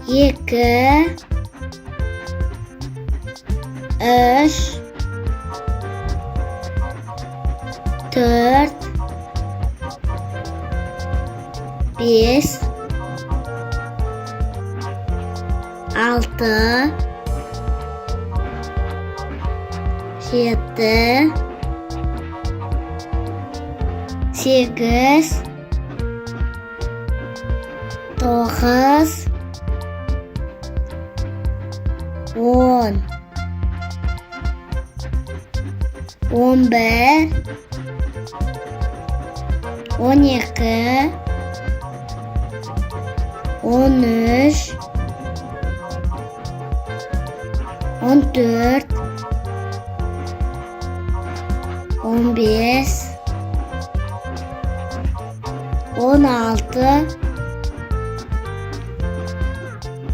2, 3, 4, 5, 6, 7, 8, 9, 10, 11, 12, 13, 14,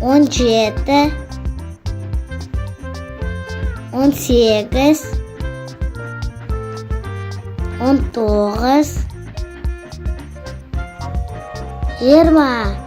15, 16, 17, 18, 19, 20.